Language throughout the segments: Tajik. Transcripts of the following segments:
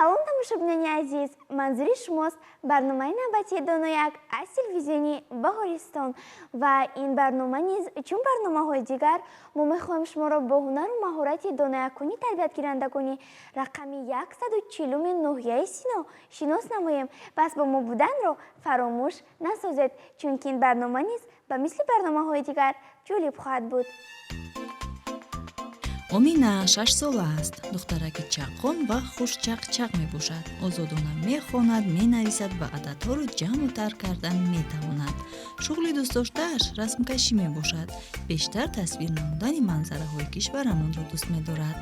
Салом, тамошобинони азиз! Манзури шумост барномаи навбатии Донояк аз телевизиони Баҳористон. Ва ин барнома низ чун барномаҳои дигар, мо мехоҳем шуморо бо ҳунару маҳорати доноякунӣ тарбиятгирандагони рақами 140-уми ноҳияи Сино шинос намоем. Пас бо мо буданро фаромӯш насозед, чунки ин барнома низ ба мисли барномаҳои дигар ҷолиб хоҳад буд. Омина 6-сола аст. Духтараки чаққон ва хушчақчақ мебошад. Озодона мехонад, менависад ва ададҳоро ҷамъу тарк кардан метавонад. Шуғли дӯстдоштааш расмкашӣ мебошад. Бештар тасвир намудани манзараҳои кишварамонро дӯст медорад.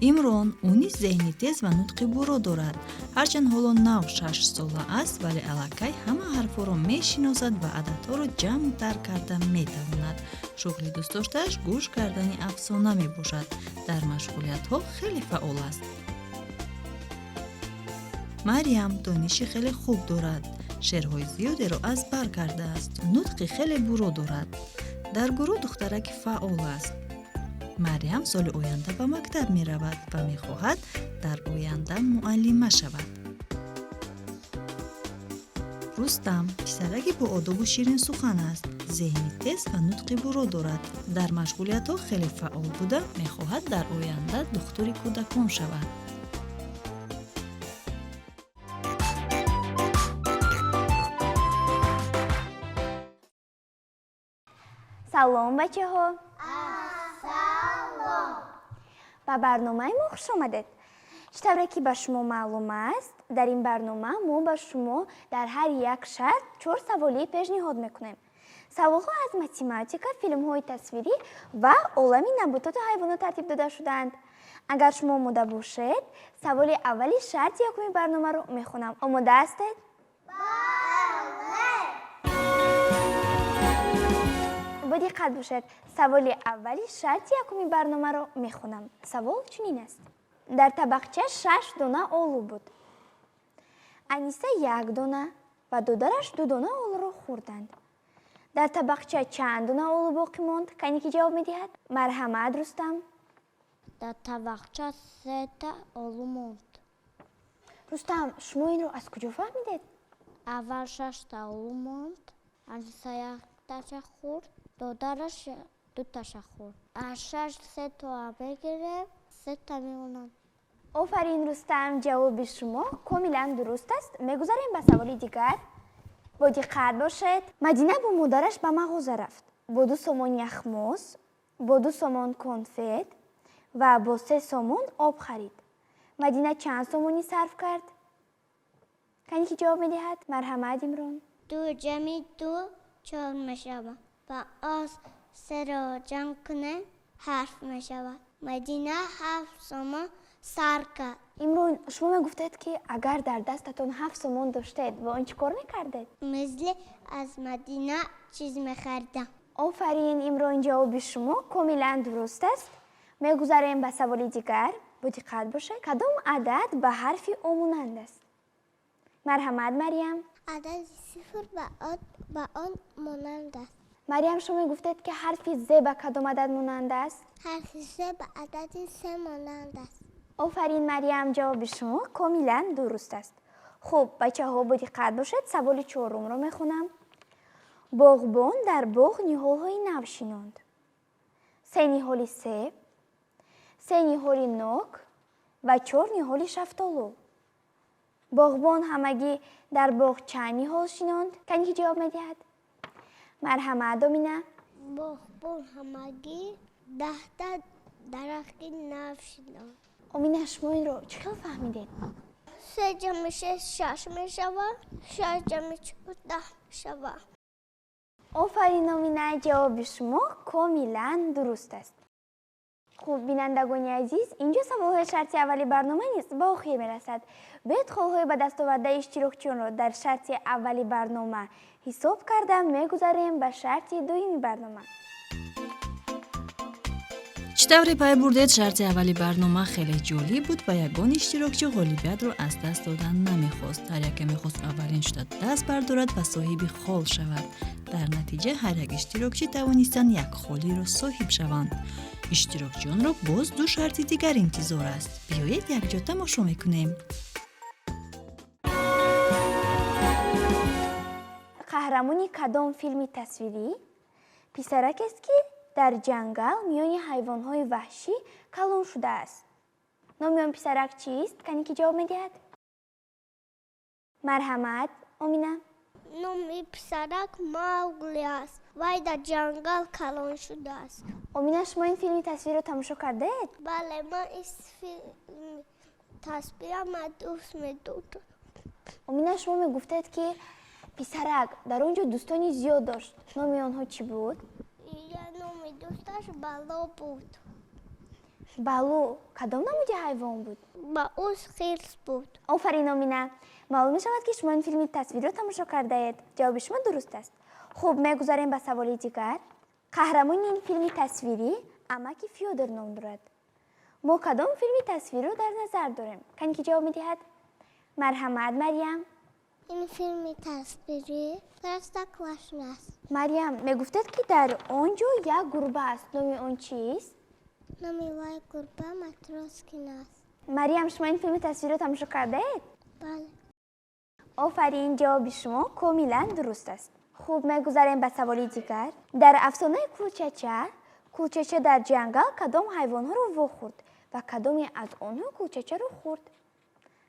Имрон. Ӯ низ зеҳни тез ва нутқи буро дорад. Ҳарчанд ҳоло нав 6-сола аст, вале аллакай ҳама ҳарфҳоро мешиносад ва ададҳоро ҷамъу тарк карда метавонад. Шуғли дӯстдоштааш гӯш кардани афсона мебошад. Дар машғулиятҳо хеле фаъол аст. Марьям дониши хеле хуб дорад, шеърҳои зиёдеро аз бар кардааст, нутқи хеле буро дорад. Дар гурӯҳ духтараки фаъол аст. Марьям соли оянда ба мактаб меравад ва мехоҳад дар оянда муаллима шавад. Рустам писараки боодобу ширинсухан аст. Зеҳни тез ва нутқи буро дорад. Дар машғулиятҳо хеле фаъол буда, мехоҳад дар оянда духтури кӯдакон шавад. Салом, бачаҳо! Ассалом! Ба барномаи мо хуш омадед. Чӣ тавре ки ба шумо маълум аст, дар ин барнома мо ба шумо дар ҳар як шарт чор саволӣ пешниҳод мекунем. Саволҳо аз математика, филмҳои тасвирӣ ва олами набототу ҳайвонот тартиб дода шудаанд. Агар шумо омода бошед, саволи аввали шарти якуми барномаро мехонам. Омода ҳастед? Бо диққат бошед, саволи аввали шарти якуми барномаро мехонам. Савол чунин аст: дар табақча шаш дона олу буд. Аниса як дона ва додараш ду дона олуро хӯрданд. Дар табақча чанд дона олу боқӣ монд? Кане ки ҷавоб медиҳад? Марҳамат, Рустам. Дар табақча сета олу монд. Рустам, шумо инро аз куҷо фаҳмидед? Аввал шашта олу монд, Аниса якташа хӯрд, додараш дуташа хӯрд. Аз шаш сетоа мегирем, сета мемонанд. Офарин, Рустам, ҷавоби шумо комилан дуруст аст. Мегузарем ба саволи дигар. Бо диққат бошед. Мадина бо модараш ба мағоза рафт. Бо 2 сомон яхмоз, бо 2 сомон конфет ва бо 3 сомон об харид. Мадина чанд сомонӣ сарф кард? Кане ки ҷавоб медиҳад? Марҳамат, Имрон. Ду ҷамъи ду чор мешавад ва аз серо ҷамъ кунем, ҳафт мешавад. Мадина 7 сомон сарф кард. Имрон, шумо мегуфтед, ки агар дар дастатон 7 сомон доштед, бо он чӣ кор мекардед? Мисли аз Мадина чиз мехаридам. Офарин, Имрон, ҷавоби шумо комилан дуруст аст. Мегузарем ба саволи дигар. Бо диққат бошед. Кадом адад ба ҳарфи О монанд аст? Марҳамат, Марьям. Адади сифр ба он монанд аст. Марьям, шумо мегуфтед, ки ҳарфи З ба кадом адад монанд аст? Ҳарфи З ба адади се монанд аст. Офарин, Марьям, ҷавоби шумо комилан дуруст аст. Хуб, бачаҳо, бо диққат бошед, саволи чорумро мехонам. Боғбон дар боғ ниҳолҳои нав шинонд: се ниҳоли себ, се ниҳоли нок ва чор ниҳоли шафтолу. Боғбон ҳамагӣ дар боғ чанд ниҳол шинонд? Кане ки ҷавоб медиҳад? Марҳамат, Омина. Боғбон ҳамагӣ 10та дарахти нав шинонд. Омина, шумо инро чӣ хел фаҳмидед? Се ҷамъи се шаш мешавад, шаш ҷамъи чор 10 мешавад. Офарин, Омина, ҷавоби шумо комилан дуруст аст. Хуб, бинандагони азиз, инҷо саволҳои шарти аввали барнома низ ба охир мерасад. Биёед, холҳои ба дастовардаи иштирокчиёнро дар шарти аввали барнома ҳисоб карда, мегузарем ба шарти дуюми барнома. Чӣ Чӣ тавре пай бурдед, шарти аввали барнома хеле ҷолиб буд ва ягон иштирокчӣ ғолибиятро аз даст додан намехост. Ҳар яке мехост аввалин шуда даст бардорад ва соҳиби хол шавад. Дар натиҷа ҳар як иштирокчӣ тавонистанд як холиро соҳиб шаванд. Иштирокчиёнро боз ду шарти дигар интизор аст. Биёед, якҷо тамошо мекунем. Қаҳрамони кадом филми тасвирӣ писаракест, ки дар ҷангал миёни ҳайвонҳои ваҳшӣ калон шудааст? Номи он писарак чист? Кане, ки ҷавоб медиҳад? Марҳамат, Омина. Номи писарак Маугли аст. Вай дар ҷангал калон шудааст. Омина, шумо ин филми тасвирро тамошо кардаед? Бале, ман ин филми тасвира ман дӯст медорам. Омина, шумо мегуфтед, ки писарак дар он ҷо дӯстони зиёд дошт. Номи онҳо чӣ буд? Я номи дӯсташ Бало буд. Балу кадом намуди ҳайвон буд? Ба ӯ хирс буд. Офарин, Омина! Маълум мешавад, ки шумо ин филми тасвирро тамошо кардаед. Ҷавоби шумо дуруст аст. Хуб, мегузарем ба саволи дигар. Қаҳрамони ин филми тасвирӣ амаки Фёдор ном дорад. Мо кадом филми тасвирро дар назар дорем? Кане, ки ҷавоб медиҳад? Марҳамат, Марьям. Ин филми тасвирӣ Простоквашино аст. Марьям, мегуфтед, ки дар он ҷо як гурба аст. Номи он чист? Номи вай гурба Матроскин аст. Марьям, шумо ин филми тасвирро тамошо кардаед? Бале. Офарин, ҷавоби шумо комилан дуруст аст. Хуб, мегузарем ба саволи дигар. Дар афсонаи Кулчача, Кулчача дар ҷангал кадом ҳайвонҳоро вохӯрд ва кадоме аз онҳо Кулчачаро хӯрд?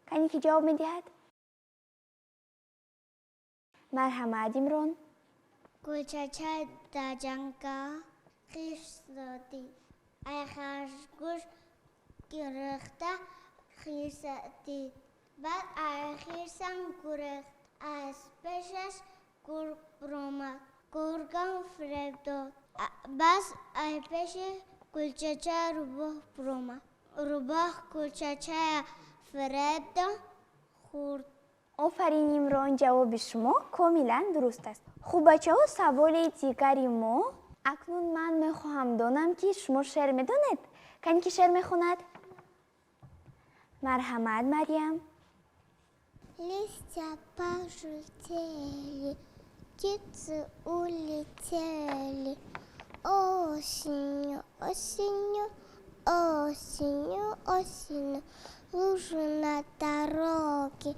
Кане, ки ҷавоб медиҳад? Марҳамат, Имрон. Кулчача дар ҷангал хирсро дид. Ай харгӯш гурехта хирса дид. Баъд ай хирсам гурехт. Аз пешаш гург биромад. Гургам фиреб дод. Баъд ай пеши Кулчача рӯбоҳ биромад. Рӯбоҳ Кулчачая фиреб дод, хӯрд. Офарин, Имрон, ҷавоби шумо комилан дуруст аст. Хуб, бачаҳо, саволи дигари мо. Акнун ман мехоҳам донам, ки шумо шеър медонед. Кане, ки шеър мехонад? Марҳамат, Марьям. Листья пожелтели, птицы улетели. Осенью, осенью, осенью, осенью, лужи на дороге,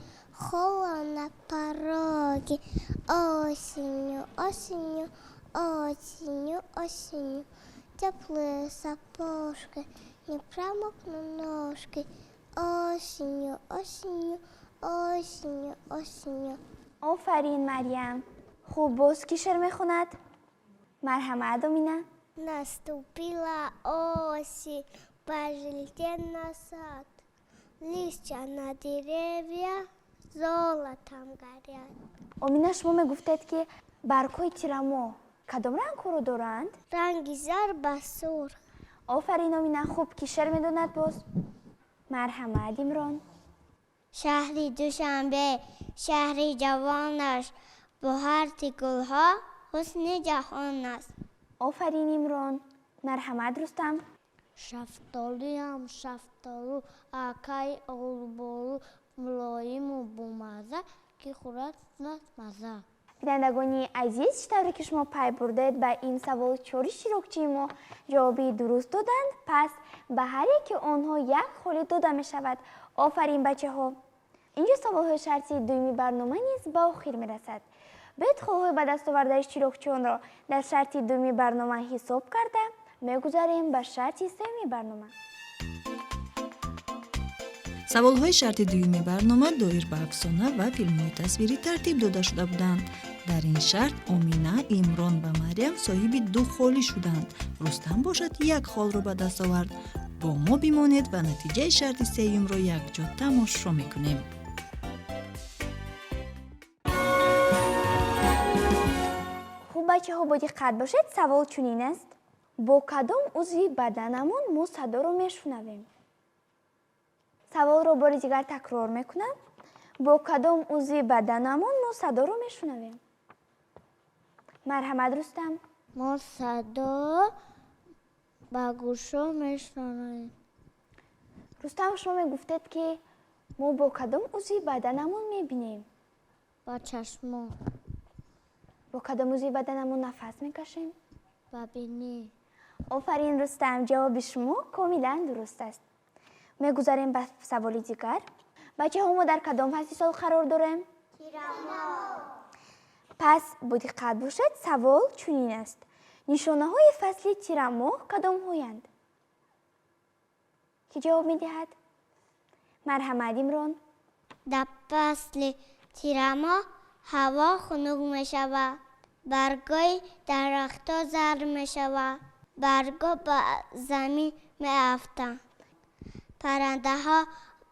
холодно на пороге. Осенью, осенью, осенью, осенью, теплые сапожки, не промокнут ножки. Осенью, осенью, осенью, осенью. Офарин, Марьям! Хуб, боз ки шеър мехонад? Марҳамат, Омина. Наступила осень, пожелтел на сад. Листья на деревьях золотом горят. Омина, шумо мегуфтед, ки баргҳои тирамоҳ кадом рангҳоро доранд? Ранги зар ба сурх. Офарин, Омина! Хуб, ки шеър медонад боз? Марҳамат, Имрон. Шаҳри Душанбе, шаҳри ҷавонаш, бо ҳарти гулҳо ҳусни ҷаҳон аст. Офарин, Имрон! Марҳамат, Рустам. Шафтолуям шафтолу, акай олуболу, мулоиму бомазза, ки хӯрад кунад мазза. Бинандагони азиз, чӣ тавре ки шумо пай бурдед, ба ин савол чор иштирокчии мо ҷавоби дуруст доданд. Пас ба ҳар яки онҳо як холӣ дода мешавад. Офарин, бачаҳо! Инҷо саволҳои шарти дуюми барнома низ ба охир мерасад. Биёед, холҳои ба даст овардаи иштирокчиёнро дар шарти дуюми барнома ҳисоб карда, мегузарем ба шарти сеюми барнома. Саволҳои шарти дуюми барнома доир ба афсона ва филмҳои тасвирӣ тартиб дода шуда буданд. Дар ин шарт Омина, Имрон ва Марьям соҳиби ду холӣ шуданд. Рустам бошад, як холро ба даст овард. Бо мо бимонед ва натиҷаи шарти сеюмро якҷо тамошо мекунем. Хуб, бачаҳо, бо диққат бошед. Савол чунин аст: бо кадом узви баданамон мо садоро мешунавем? Саволро бори дигар такрор мекунам: бо кадом узви баданамон мо садоро мешунавем? Марҳамат, Рустам. Мо садо Ба гӯшҳо мешунавем. Рустам, шумо мегуфтед, ки мо бо кадом узви баданамон мебинем? Ба чашмон. Бо кадом узви баданамон нафас мекашем? Ба бинӣ. Офарин, Рустам, ҷавоби шумо комилан дуруст аст. Мегузарем ба саволи дигар. Бачаҳо, мо дар кадом фасли сол қарор дорем? Пас бодиққат бошед, савол чунин аст: нишонаҳои фасли тирамоҳ кадомҳоянд? Кӣ ҷавоб медиҳад? Марҳамат, Имрон. Дар фасли тирамоҳ ҳаво хунук мешавад, баргҳои дарахтҳо зард мешавад, баргҳо ба замин меафтанд, паррандаҳо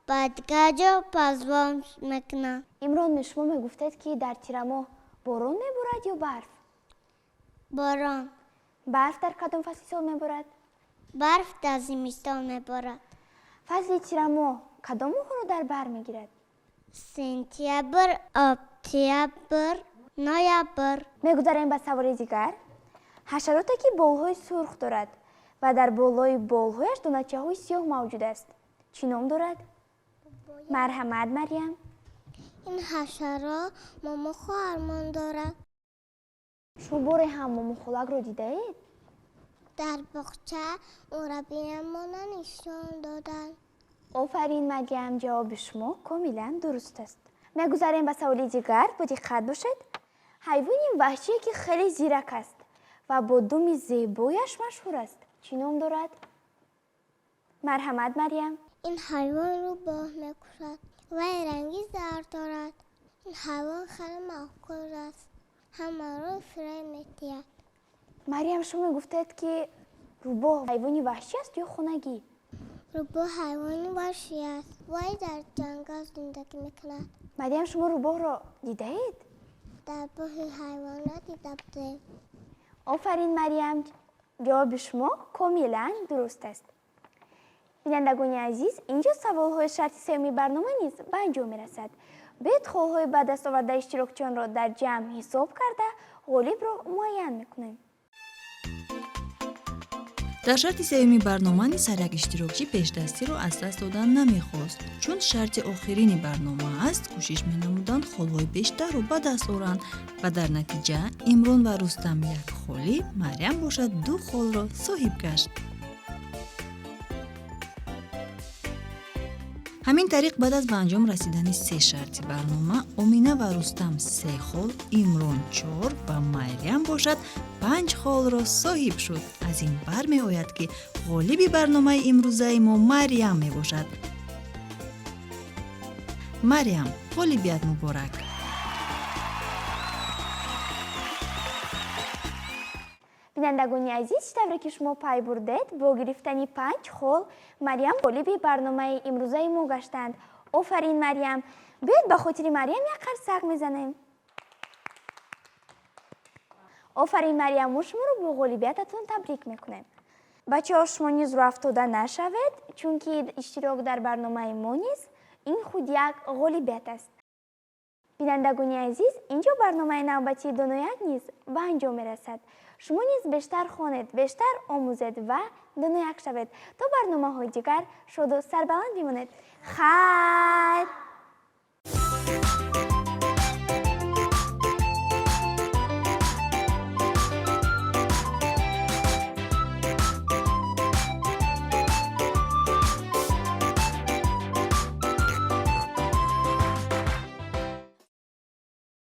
ба дигар ҷо парвоз мекунанд. Имрон, шумо мегуфтед, ки дар тирамоҳ борон меборад ё барф? Борон. Барф дар кадом фасли сол меборад? Барф дар зимистон меборад. Фасли тирамоҳ кадом моҳро дар бар мегирад? Сентябр, октябр, ноябр. Мегузарем ба саволи дигар. Ҳашароте, ки болҳои сурх дорад ва дар болои болҳояш доначаҳои сиёҳ мавҷуд аст, чӣ ном дорад? Марҳамат, Марьям. Ин ҳашарот момохоҳармон дорад. Шумо боре ҳам момохолакро дидаед? Дар боғча мураббиямона нишон доданд. Офарин, Марьям, ҷавоби шумо комилан дуруст аст. Мегузарем ба саволи дигар, бодиққат бошед. Ҳайвони ваҳшие, ки хеле зирак аст ва бо думи зебояш машҳур аст, чӣ ном дорад? Марҳамат, Марьям. Ин ҳайвон рӯбоҳ мекушад. Вай ранги зард дорад. Ин ҳайвон хеле маъқул аст, ҳамаро фиреб медиҳад. Марьям, шумо мегуфтед, ки рӯбоҳ ҳайвони ваҳшӣ аст ё хонагӣ? Рӯбоҳ ҳайвони ваҳшӣ аст. Вай дар ҷангал зиндагӣ мекунад. Марьям, шумо рӯбоҳро дидаед? Дар боғи ҳайвонот дида будем. Офарин, Марьям, ҷавоби шумо комилан дуруст аст. Бинандагони азиз, инҷо саволҳои шарти сеюми барнома низ ба анҷом мерасад. Биёед, холҳои ба даст овардаи иштирокчиёнро дар ҷамъ ҳисоб карда, ғолибро муайян мекунем. Дар шарти сеюми барнома низ ҳар як иштирокчӣ пешдастиро аз даст додан намехост. Чун шарти охирини барнома аст, кӯшиш менамуданд холҳои бештарро ба даст оранд ва дар натиҷа Имрон ва Рустам як холӣ, Марьям бошад ду холро соҳиб гашт. Ҳамин тариқ, баъд аз ба анҷом расидани се шарти барнома, Омина ва Рустам се хол, Имрон чор ва Майрям бошад панҷ холро соҳиб шуд. Аз ин бармеояд, ки ғолиби барномаи имрӯзаи мо Марьям мебошад. Марьям, ғолибият муборак! Бинандагони азиз, чӣ тавре ки шумо пай бурдед, бо гирифтани панҷ хол Марьям ғолиби барномаи имрӯзаи мо гаштанд. Офарин, Марьям! Биёед, ба хотири Марьям як қарсак мезанем. Офарин, Марьям, мо шуморо бо ғолибиятатон табрик мекунем. Бачаҳо, шумо низ рӯафтода нашавед, чунки иштирок дар барномаи мо низ ин худ як ғолибият аст. Бинандагони азиз, инҷо барномаи навбатии Донояк низ ба анҷом мерасад. Шумо низ бештар хонед, бештар омӯзед ва донояк шавед. То барномаҳои дигар шоду сарбаланд бимонед. Хайр!